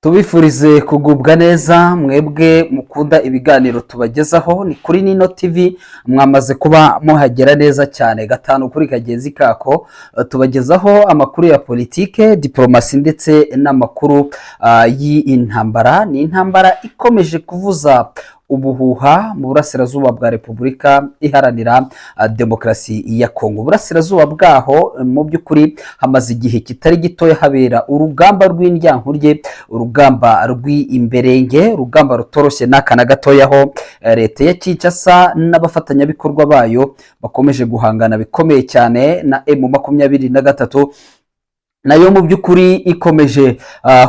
Tubifurize kugubwa neza mwebwe mukunda ibiganiro tubagezaho. Ni kuri Nino TV, mwamaze kuba muhagera neza cyane, gatanu kuri kagenzi kako. Tubagezaho amakuru ya politike, diporomasi ndetse n'amakuru y'intambara. Ni intambara ikomeje kuvuza ubuhuha mu burasirazuba bwa Repubulika Iharanira Demokarasi ya Kongo. Uburasirazuba bwaho mu by'ukuri hamaze igihe kitari gitoya habera urugamba rw'indyankurye, urugamba rw'imberenge, urugamba rutoroshye n'aka na gatoya, aho leta ya Kinshasa n'abafatanyabikorwa bayo bakomeje guhangana bikomeye cyane na M23, nayo mu by'ukuri ikomeje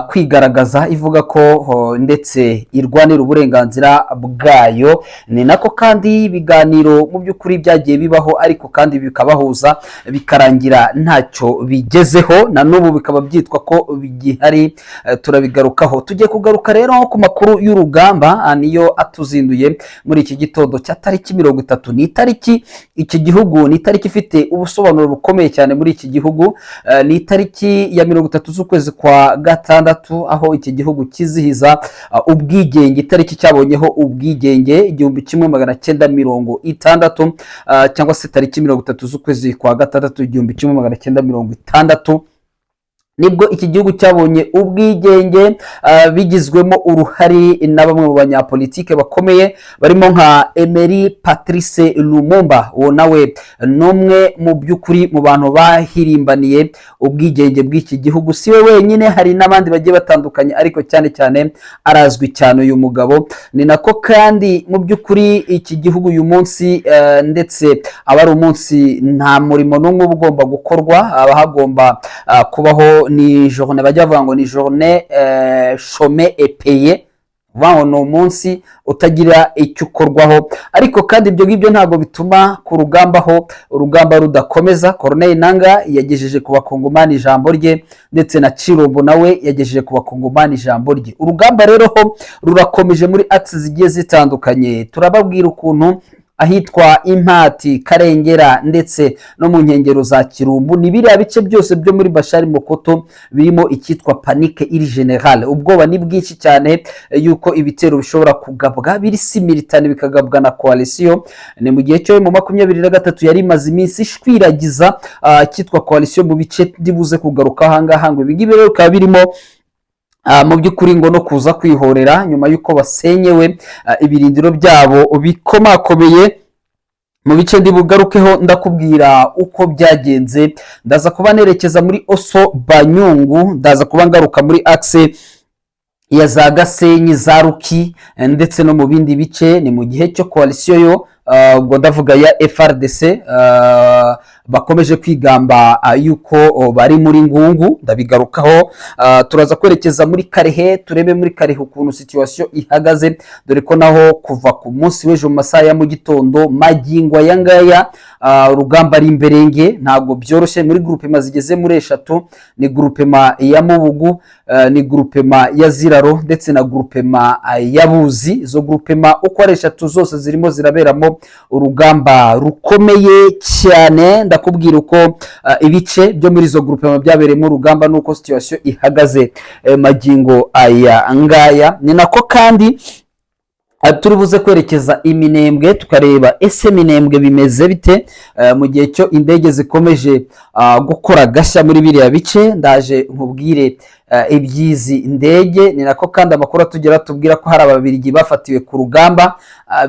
kwigaragaza ivuga ko ndetse irwanira uburenganzira bwayo. Ni nako kandi ibiganiro mu by'ukuri byagiye bibaho, ariko kandi bikabahuza bikarangira ntacyo bigezeho, na n'ubu bikaba byitwa ko bigihari. Turabigarukaho. Tugiye kugaruka rero ku makuru y'urugamba, niyo atuzinduye muri iki gitondo cya tariki 30. Ni itariki iki gihugu, ni itariki ifite ubusobanuro bukomeye cyane muri iki gihugu. Ni itariki ya 30 z'ukwezi kwa gatandatu, aho iki gihugu kizihiza ubwigenge, itariki cyabonyeho ubwigenge 1960, cyangwa se tariki 30 z'ukwezi kwa gatandatu 1960 nibwo iki gihugu cyabonye ubwigenge, bigizwemo uruhare na bamwe mu banyapolitike bakomeye barimo nka Emery Patrice Lumumba. Uwo nawe ni umwe mu by'ukuri mu bantu bahirimbaniye ubwigenge bw'iki gihugu. Si we wenyine, hari n'abandi bagiye batandukanye, ariko cyane cyane arazwi cyane uyu mugabo. Ni nako kandi mu by'ukuri iki gihugu uyu munsi ndetse aba ari umunsi nta murimo n'umwe uba ugomba gukorwa, haba hagomba kubaho, ni journée bajya bavuga ngo ni journée chômée et payée, uvuga ngo ni umunsi utagira icyo ukorwaho. Ariko kandi ibyo ngibyo ntabwo bituma ku rugamba ho urugamba rudakomeza. Corneille Nanga yagejeje ku Bakongomani ijambo rye, ndetse na Tshilombo nawe yagejeje ku Bakongomani ijambo rye. Urugamba rero ho rurakomeje muri axes zigiye zitandukanye. Turababwira ukuntu ahitwa Impati, Karengera ndetse no mu nkengero za Kirumbu, ni biriya bice byose byo muri Bashari Mokoto birimo icyitwa panique iri générale. Ubwoba ni bwinshi cyane yuko ibitero bishobora kugabwa biri simultané, bikagabwa na coalition. Ni mu gihe cyo mu 23 yari imaze iminsi ishwiragiza icyitwa coalition mu bice ndibuze kugaruka ahangaha. Ngo ibi ngibi rero bikaba birimo mu by'ukuri ngo no kuza kwihorera nyuma y'uko basenyewe ibirindiro byabo bikomakomeye mu bice ndi bugarukeho. Ndakubwira uko byagenze. Ndaza kuba nerekeza muri Osso Banyungu, ndaza kuba ngaruka muri axe ya za Gasenyi, za Ruki ndetse no mu bindi bice. Ni mu gihe cyo coalition yo, ubwo ndavuga ya FARDC, bakomeje kwigamba yuko bari muri Ngungu. Ndabigarukaho. Turaza kwerekeza muri Kalehe, turebe muri Kalehe ukuntu situation ihagaze, dore ko naho kuva ku munsi w'ejo mu masaha ya mu gitondo magingo aya ngaya urugamba ari imberenge, ntabwo byoroshye muri groupement zigeze muri eshatu: ni groupement ya Mubugu, ni groupement ya Ziraro ndetse na groupement ya Buzi. Izo groupement uko ari eshatu zose zirimo ziraberamo urugamba rukomeye cyane. Ndakubwira uko ibice byo muri izo groupement byabereyemo urugamba n'uko situation ihagaze magingo aya ngaya. Ni nako kandi turi buze kwerekeza Iminembwe, tukareba ese Minembwe bimeze bite, mu gihe cyo indege zikomeje gukora gashya muri biriya bice. Ndaje nkubwire iby'izi ndege. Ni nako kandi amakuru atugera tubwira ko hari Ababirigi bafatiwe ku rugamba.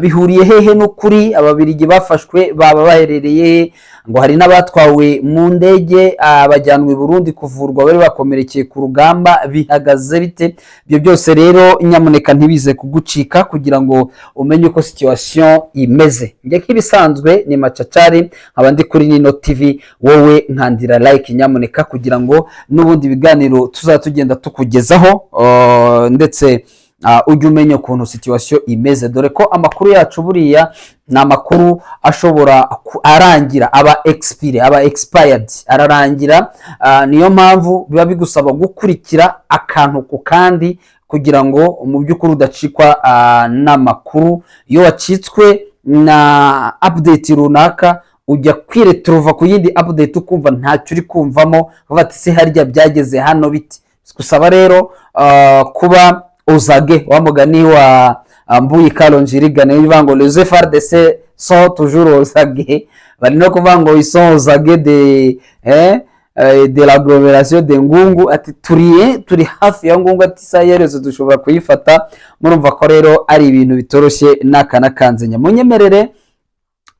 Bihuriye hehe n'ukuri? Ababirigi bafashwe baba baherereye he? Ngo hari n'abatwawe mu ndege bajyanwa i Burundi kuvurwa, bari bakomerekeye ku rugamba. Bihagaze bite ibyo byose rero? Nyamuneka ntibize kugucika kugira ngo umenye uko situation imeze. Njye nk'ibisanzwe ni Macacari, nkaba ndi kuri Nino TV. Wowe nkandira like nyamuneka, kugira ngo n'ubundi biganiro tuzajya tugenda tukugezaho ndetse ujye umenya ukuntu situation imeze, dore ko amakuru yacu buriya ni amakuru ashobora arangira, aba expire, aba expired, ararangira. Niyo mpamvu biba bigusaba gukurikira akantu ku kandi kugira ngo mu by'ukuri udacikwa n'amakuru. Iyo wacitswe na update runaka, ujya kwiretrouva ku yindi update ukumva ntacyo uri kumvamo, uvuga ati: "Se harya byageze hano biti?" Gusaba rero kuba uzage wa mugani wa Mbuyi Kalonjirigane, bivuga ngo les FARDC sont toujours aux aguets. Bari no kuvuga ngo ils sont aux aguets de l'agglomération de Ngungu, ati turi hafi ya Ngungu, ati isaha iherezo dushobora kuyifata. Murumva ko rero ari ibintu bitoroshye n'aka nakanzenya. Munyemerere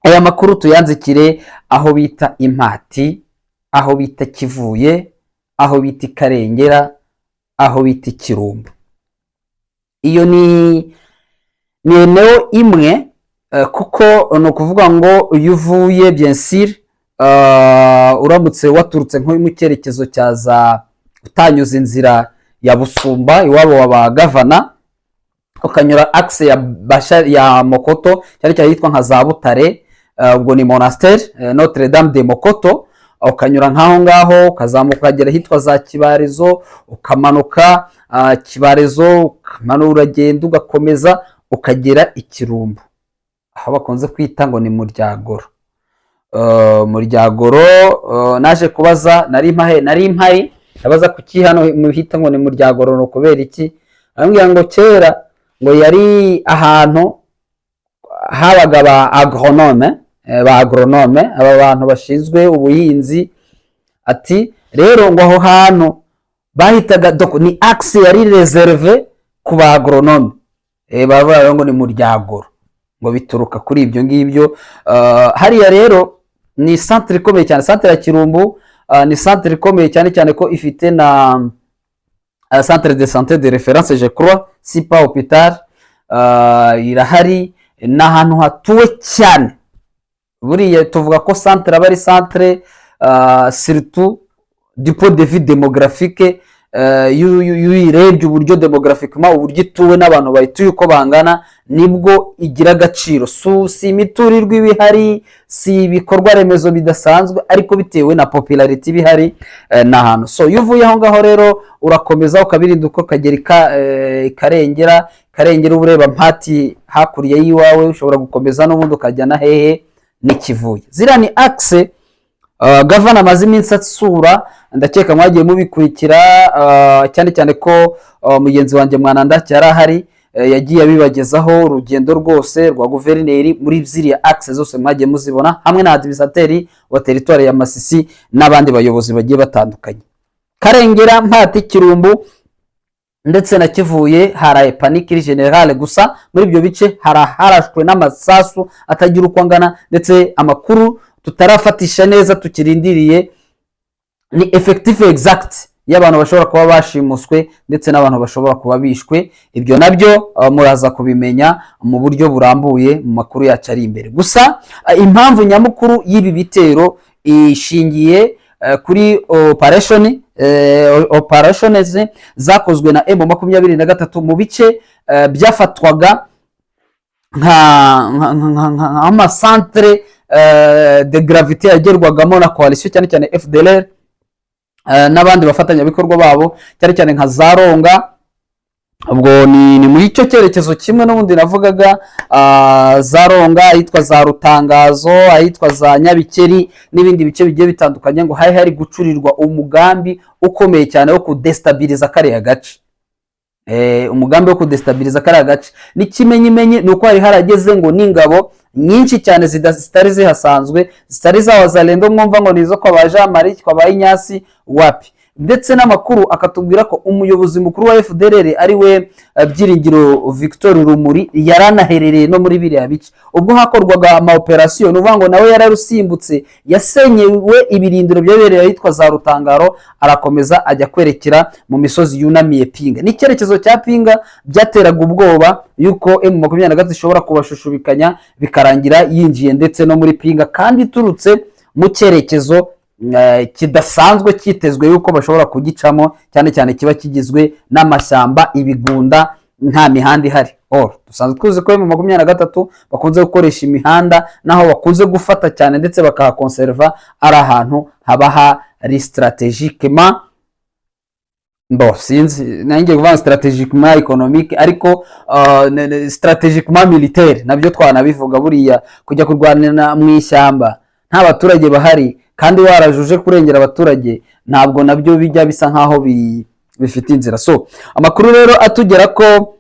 aya makuru tuyanzikire aho bita Impati, aho bita Kivuye, aho bita Ikarengera, aho bita Ikirumbu. Iyo ni eneo imwe, kuko ni ukuvuga ngo iyo uvuye, bien sûr, uramutse waturutse nko mu cyerekezo cya za, utanyuze inzira ya Busumba iwabo wa ba gavana, ukanyura axe ya Basha, ya Mokoto, cyane cyane yitwa nka za Butare, ubwo ni monastère Notre Dame de Mokoto, ukanyura nk'aho ngaho, ukazamuka ukagera ahitwa za Kibarizo, ukamanuka Kibarizo, ukamanura, uragenda ugakomeza ukagera Ikirumbu, aho bakunze kwita ngo ni Muryagoro. Muryagoro, naje kubaza, nari mpahe, nari mpari, ndabaza kuki hano muhita ngo ni Muryagoro, ni ukubera iki? Arambwira ngo kera ngo yari ahantu habaga ba agronome, ba agronome, aba bantu bashinzwe ubuhinzi. Ati rero ngo aho hantu bahitaga, donc ni axe yari réservé ku ba agronome, bavuga rero ngo ni Muryagoro, ngo bituruka kuri ibyo ngibyo. Hariya rero ni centre ikomeye cyane, centre ya Kirumbu, ni centre ikomeye cyane cyane ko ifite na centre de santé de référence, je crois, si pas hôpital, irahari. Ni ahantu hatuwe cyane. Buriya tuvuga ko centre aba ari centre surtout du point de vue démographique. Iyo uyirebye uburyo démographiquement, uburyo ituwe n'abantu bayituye uko bangana, nibwo igira agaciro. Si imiturirwa iba ihari, si ibikorwa remezo bidasanzwe, ariko bitewe na popularité iba ihari, ni ahantu. So iyo uvuye aho ngaho rero urakomeza ukabirinda uko ukagera Ikarengera. Ikarengera uba ureba Mpati hakurya y'iwawe, ushobora gukomeza n'ubundi ukajya na hehe n'ikivuye. Ziriya ni axe gavana amaze iminsi asura, ndakeka mwagiye mubikurikira, cyane cyane ko mugenzi wanjye Mwanandaki yari ahari, yagiye abibagezaho urugendo rwose rwa guverineri muri ziriya axe zose mwagiye muzibona, hamwe na administrateur wa territoire ya Masisi n'abandi bayobozi bagiye batandukanye. Karengera, Mpati, Kirumbu ndetse na Kivuye haraye panique générale. Gusa muri ibyo bice harashwe n'amasasu atagira uko angana, ndetse amakuru tutarafatisha neza tukirindiriye ni effectif exact y'abantu bashobora kuba bashimuswe ndetse n'abantu bashobora kuba bishwe. Ibyo nabyo muraza kubimenya mu buryo burambuye mu makuru yacu ari imbere. Gusa impamvu nyamukuru y'ibi bitero ishingiye kuri operations zakozwe na M23 mu bice byafatwaga nk'amacentre de gravité yagerwagamo na coalition, cyane cyane FDLR n'abandi bafatanyabikorwa babo, cyane cyane nka za Ronga. Ubwo ni muri icyo cyerekezo kimwe n'ubundi navugaga, za Ronga, ahitwa za Rutangazo, ahitwa za Nyabikeri n'ibindi bice bigiye bitandukanye, ngo hari hari gucurirwa umugambi ukomeye cyane wo kudestabiliza kariya gace. Umugambi wo kudestabiliza kariya gace, n'ikimenyimenyi ni uko hari harageze ngo n'ingabo nyinshi cyane zitari zihasanzwe, zitari za Wazalendo mwumva ngo ni izo kwa ba Jean Marie, kwa ba Inyasi, wapi. Ndetse n'amakuru akatubwira ko umuyobozi mukuru wa FDLR ari we Byiringiro Victor Rumuri yaranaherereye no muri biriya bice ubwo hakorwaga ama operation. Ni ukuvuga ngo nawe yararusimbutse, yasenyewe ibirindiro byabereye ahitwa za Rutangaro, arakomeza ajya kwerekera mu misozi yunamiye Pinga n'icyerekezo cya Pinga. Byateraga ubwoba yuko M23 ishobora kubashushubikanya bikarangira yinjiye ndetse no muri Pinga, kandi iturutse mu cyerekezo kidasanzwe cyitezwe yuko bashobora kugicamo, cyane cyane kiba kigizwe n'amashyamba, ibigunda, nta mihanda ihari. Or dusanzwe tuzi ko M23 bakunze gukoresha imihanda, naho bakunze gufata cyane ndetse bakahakonserva ari ahantu haba hari stratégiquement, bo sinzi nanjye kuvuga stratégiquement économique, ariko stratégiquement militaire nabyo twanabivuga. Buriya kujya kurwanira mu ishyamba nta baturage bahari kandi warajuje kurengera abaturage, ntabwo nabyo bijya bisa nkaho bifite inzira. So amakuru rero atugera ko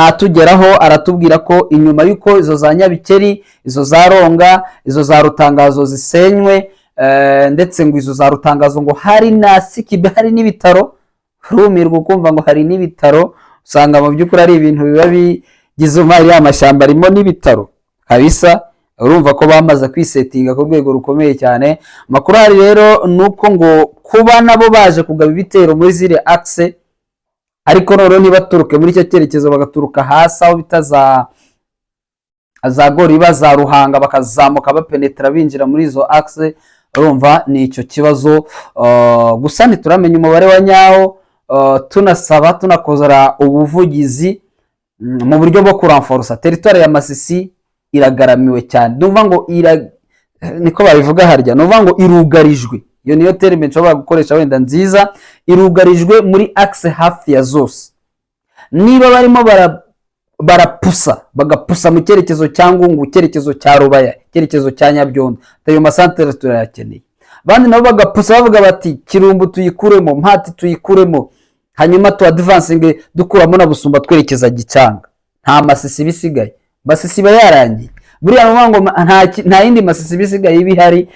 atugeraho aratubwira ko inyuma y'uko izo za Nyabikeri, izo za Ronga, izo za Rutangazo zisenywe, ndetse ngo izo za Rutangazo ngo hari na sick bay, hari n'ibitaro. Rumirwa ukumva ngo hari n'ibitaro, usanga mu by'ukuri ari ibintu biba bigize umari. Ya mashyamba arimo n'ibitaro kabisa. Urumva ko bamaze kwisetinga ku rwego rukomeye cyane. Amakuru ahari rero ni uko ngo kuba nabo baje kugaba ibitero muri ziriya axe, ariko noneho ntibaturuke muri icyo cyerekezo, bagaturuka hasi aho bita za Goriba, za Ruhanga, bakazamuka bapenetara binjira muri izo axe. Urumva ni icyo kibazo gusa ntituramenya umubare wa nyawo. Tunasaba, tunakora ubuvugizi mu buryo bwo kuranforosa territoire ya Masisi. Iragaramiwe cyane, ndumva ngo ira, niko babivuga harya, ni ukuvuga ngo irugarijwe. Iyo niyo terme nshobora gukoresha wenda nziza. Irugarijwe muri axe hafi ya zose. Niba barimo barapusa, bagapusa mu cyerekezo cya Ngungu, icyerekezo cya Rubaya, icyerekezo cya Nyabyondo, ayo masantere turayakeneye. Abandi nabo bagapusa bavuga bati: "Kirumbu tuyikuremo, Mpati tuyikuremo, hanyuma tuadivansinge dukuramo na Busumba, twerekeza Gicanga." Nta Masisi iba isigaye, Masisi iba yarangiye. Buriya ni ukuvuga ngo nta yindi Masisi iba isigaye iba ihari.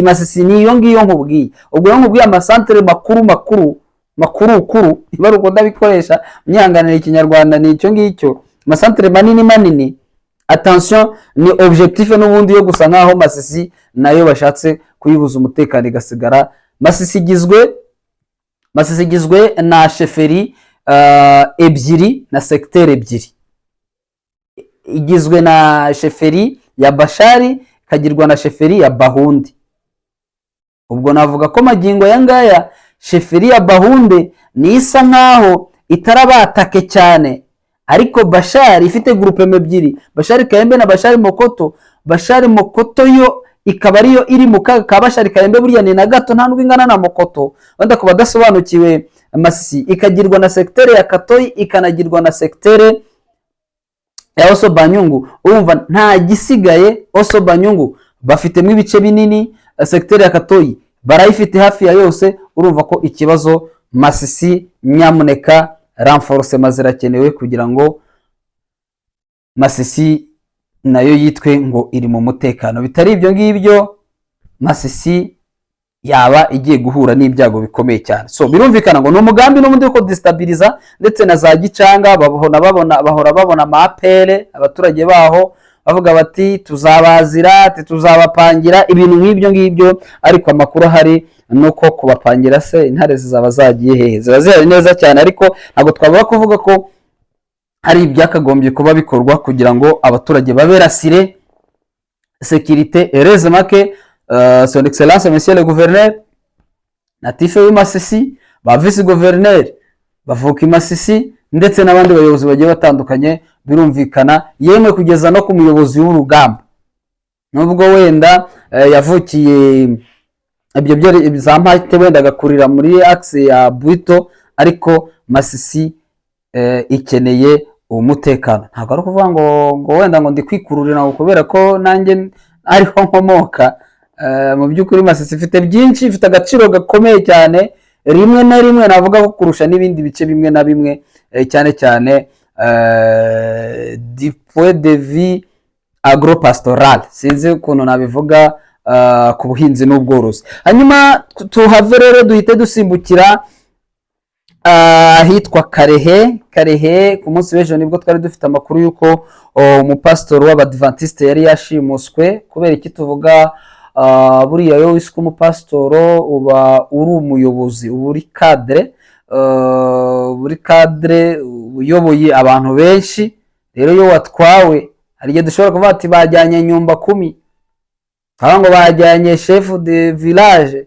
Masisi ni iyo ngiyo nkubwiye. Ubwo rero nkubwiye amasantere makuru makuru makuru kuru, niba ari uko ndabikoresha, myihanganira ikinyarwanda, ni icyo ngicyo, amasantere manini manini. Attention, ni objectif n'ubundi yo gusa nkaho Masisi nayo bashatse kuyibuza umutekano, igasigara. Masisi igizwe na chefferie ebyiri na secteur ebyiri. Igizwe na chefferie ya Bashari, ikagirwa na chefferie ya Bahundi. Ubwo navuga ko magingo aya ngaya chefferie ya Bahunde ni isa nkaho itarabatake cyane, ariko Bashari ifite groupement ebyiri, Bashari Kayembe na Bashari Mokoto. Bashari Mokoto yo ikaba ariyo iri mu kaga ka Bashari Kayembe. Buriya ni na gato, nta nubwo ingana na Mokoto. Wenda ku badasobanukiwe Masisi, ikagirwa na secteur ya Katoyi, ikanagirwa na secteur ya Oso Banyungu. Urumva nta gisigaye. Oso Banyungu bafitemo ibice binini, secteur ya Katoyi barayifite hafi ya yose. Urumva ko ikibazo Masisi, nyamuneka renforcement zirakenewe kugira ngo Masisi nayo yitwe ngo iri mu mutekano. Bitari ibyo ngibyo, Masisi yaba igiye guhura n'ibyago bikomeye cyane. So birumvikana ngo ni umugambi n'ubundi wo kudestabiliza, ndetse na za Gicanga babona babona bahora babona amapere, abaturage baho bavuga bati: "Tuzabazira," ati: "Tuzabapangira," ibintu nk'ibyo ngibyo. Ariko amakuru ahari ni uko kubapangira se intare zizaba zagiye hehe? Ziba zihari neza cyane, ariko ntabwo twabura kuvuga ko hari ibyakagombye kuba bikorwa kugira ngo abaturage babe rassurés, sécurité. Heureusement que son excellence monsieur le gouverneur natif w'i Masisi, ba vice gouverneur bavuka i Masisi, ndetse n'abandi bayobozi bagiye batandukanye, birumvikana, yemwe kugeza no ku muyobozi w'urugamba, nubwo wenda yavukiye ibyo byo za Mpate, wenda agakurira muri axe ya Bwito, ariko Masisi ikeneye umutekano. Ntabwo ari ukuvuga ngo wenda ngo ndi kwikururira ngo kubera ko nanjye ariho nkomoka. Mu by'ukuri Masisi ifite byinshi, ifite agaciro gakomeye cyane, rimwe na rimwe navuga ko kurusha n'ibindi bice bimwe na bimwe, cyane cyane du point de vue agropastoral, sinzi ukuntu nabivuga, ku buhinzi n'ubworozi. Hanyuma tuhave rero duhite dusimbukira ahitwa Karehe. Karehe ku munsi w'ejo nibwo twari dufite amakuru y'uko umupasitori w'Abadivantisite yari yashimuswe. Kubera iki tuvuga buriya iyo wiswe umupasitoro uba uri umuyobozi, uba uri cadre, uri cadre uyoboye abantu benshi. Rero iyo watwawe, hari igihe dushobora kuvuga ati bajyanye nyumba kumi, cyangwa ngo bajyanye chef de village,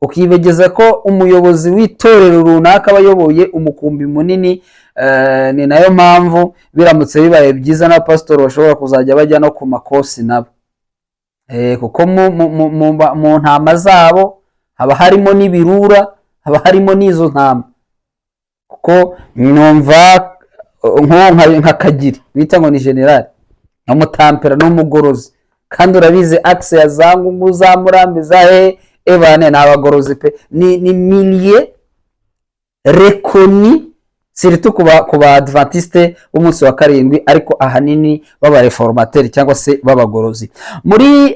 ukibegeza ko umuyobozi w'itorero runaka aba ayoboye umukumbi munini. Ni nayo mpamvu biramutse bibaye byiza n'abapasitori bashobora kuzajya bajya no ku makosi nabo, kuko mu ntama zabo haba harimo n'ibirura, haba harimo n'izo ntama. Kuko numva nk'uwo nka Kagiri bita ngo ni général, nka Mutampera n'umugorozi, kandi urabizi axe ya za Ngungu, za Murambi, za he, ebane ni abagorozi pe, ni milieu. Reconnu surtout ku ba adventiste b'umunsi wa karindwi, ariko ahanini b'abaréformateurs cyangwa se b'abagorozi. Muri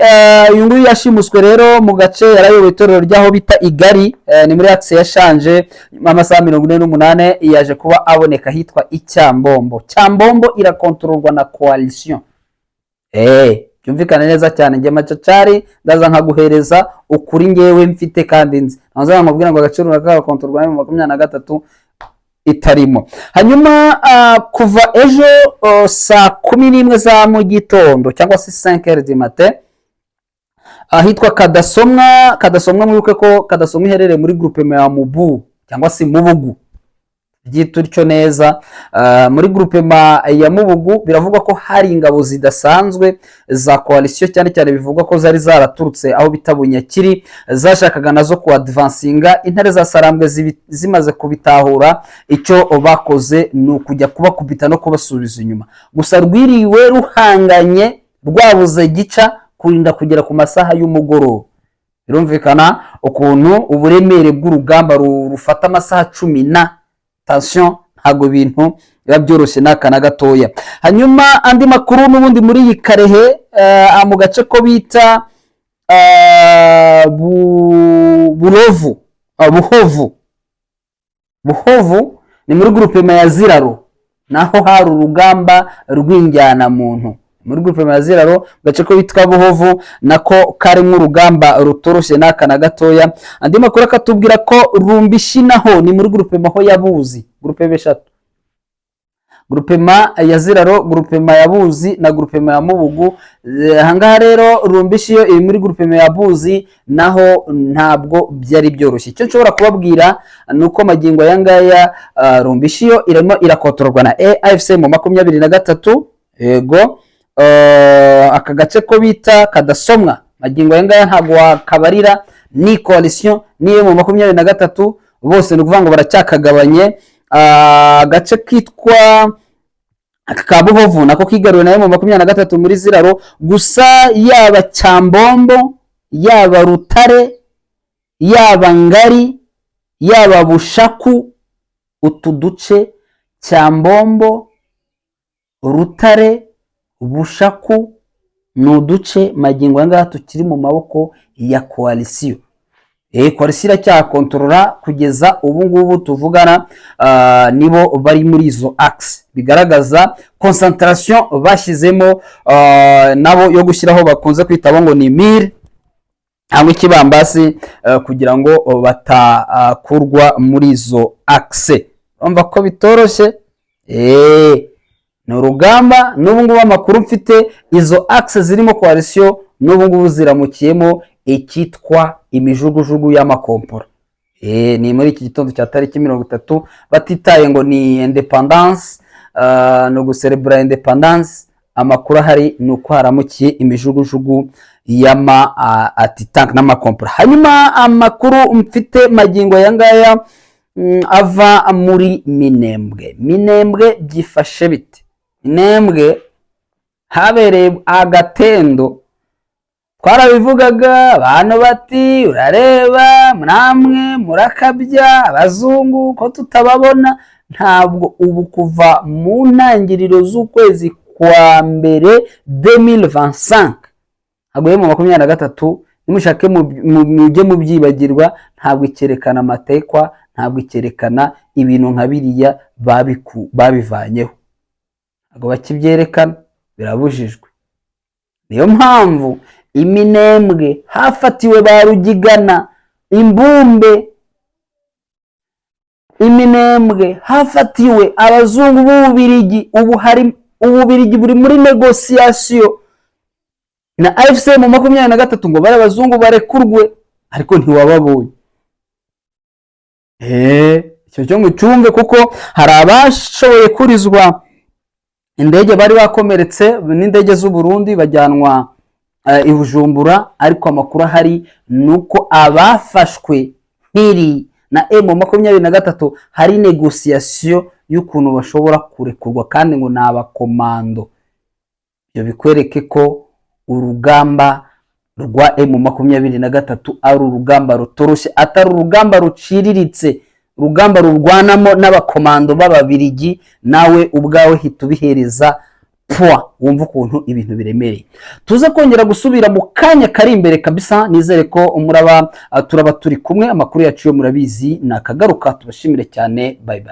uyu nguyu yashimuswe rero mu gace yarayoboye itorero ry'aho bita Igari, ni muri axe ya Shanje. Nyuma y'amasaha 48 yaje kuba aboneka ahitwa Icyambombo. Cyambombo irakontororwa na coalition. Byumvikane neza cyane, njye Macacari ndaza nkaguhereza ukuri ngewe mfite kandi nzi. Ntaza nkubwira ngo agaciro kagakontororwa na 23 itarimo. Hanyuma kuva ejo saa 11 za mu gitondo cyangwa se 5 heures du matin, ahitwa Kadasomwa. Kadasomwa, mwibuke ko Kadasomwa iherereye muri groupement ya Mubu cyangwa se Mubugu, byita utyo neza. Muri groupement ya Mubugu biravugwa ko hari ingabo zidasanzwe za coalition, cyane cyane bivugwa ko zari zaraturutse aho bita Bunyakiri, zashakaga nazo kuadvancinga. Intare za Sarambwe zimaze kubitahura, icyo bakoze ni ukujya kubakubita no kubasubiza inyuma. Gusa rwiriwe ruhanganye, rwabuze gica kurinda kugera ku masaha y'umugoroba. Birumvikana ukuntu uburemere bw'urugamba rufata amasaha 10 na tension, ntabwo ibintu biba byoroshye n'aka na gatoya. Hanyuma andi makuru n'ubundi muri iyi Karehe, mu gace ko bita Burovu, Buhovu. Buhovu ni muri groupement ya Ziraro, naho hari urugamba rw'injyanamuntu. Muri groupement ya Ziraro, mu gace ko bitwa Buhovu, nako karimo urugamba rutoroshye n'aka na gatoya. Andi makuru akatubwira ko Rumbishi naho ni muri groupement ho ya Buzi, groupement eshatu: groupement ya Ziraro, groupement ya Buzi na groupement ya Mubugu. Ahangaha rero Rumbishi yo iri muri groupement ya Buzi, naho ntabwo byari byoroshye. Icyo nshobora kubabwira ni uko magingo aya ngaya Rumbishi yo irimo irakontororwa na AFC mu 23. Yego, aka gace ko bita Kadasomwa magingo aya ngaya ntabwo wakabarira ni coalition niyo mu 23, bose ni ukuvuga ngo baracyakagabanye. Agace kitwa ka Buhovu nako kigaruwe nayo mu 23 muri Ziraro. Gusa yaba Cyambombo, yaba Rutare, yaba Ngari, yaba Bushaku, utu duce Cyambombo, Rutare, Bushaku ni uduce magingo aya ngaya tukiri mu maboko ya coalition. Coalition iracyakontorora kugeza ubu ngubu tuvugana, nibo bari muri izo axe. Bigaragaza concentration bashyizemo nabo yo gushyiraho bakunze kwita ngo ni mur cyangwa ikibambasi, kugira ngo batakurwa muri izo axe. Urumva ko bitoroshye. Ni urugamba n'ubu ngubu. Amakuru mfite, izo axe zirimo coalition n'ubu ngubu ziramukiyemo icyitwa imijugujugu y'amakompora. Ni muri iki gitondo cya tariki 30, batitaye ngo ni indépendance, ni uguserebura indépendance. Amakuru ahari ni uko haramukiye imijugujugu y'ama anti-tank n'amakompora. Hanyuma amakuru mfite magingo aya ngaya ava muri Minembwe. Minembwe byifashe bite? Minembwe habereye agatendo. Twarabivugaga, abantu bati: "Urareba namwe murakabya, abazungu ko tutababona?" Ntabwo ubu kuva mu ntangiriro z'ukwezi kwa mbere 2025, ntabwo mu 23, nimushake mujye mubyibagirwa, ntabwo icyerekana amatekwa, ntabwo icyerekana ibintu nka biriya, babivanyeho, ntabwo bakibyerekana, birabujijwe. Niyo mpamvu Iminembwe hafatiwe ba Rugigana imbumbe, Iminembwe hafatiwe abazungu b'Ububirigi. Ubu hari Ububirigi buri muri négociation na AFC mu 23 ngo bari abazungu barekurwe, ariko ntiwababonye. Icyo cyo mucyumve, kuko hari abashoboye kurizwa indege bari bakomeretse n'indege z'u Burundi bajyanwa i Bujumbura, ariko amakuru ahari ni uko abafashwe mpiri na M 23 hari négociation y'ukuntu bashobora kurekurwa, kandi ngo ni abakomando. Ibyo bikwereke ko urugamba rwa M 23 ari urugamba rutoroshye, atari urugamba ruciriritse. Urugamba rurwanamo n'abakomando b'Ababirigi, nawe ubwawe hita ubihereza poids, wumva ukuntu ibintu biremereye. Tuze kongera gusubira mu kanya kari imbere kabisa. Nizere ko muraba, turaba turi kumwe. Amakuru yacu yo murabizi ni akagaruka. Tubashimire cyane, bye bye.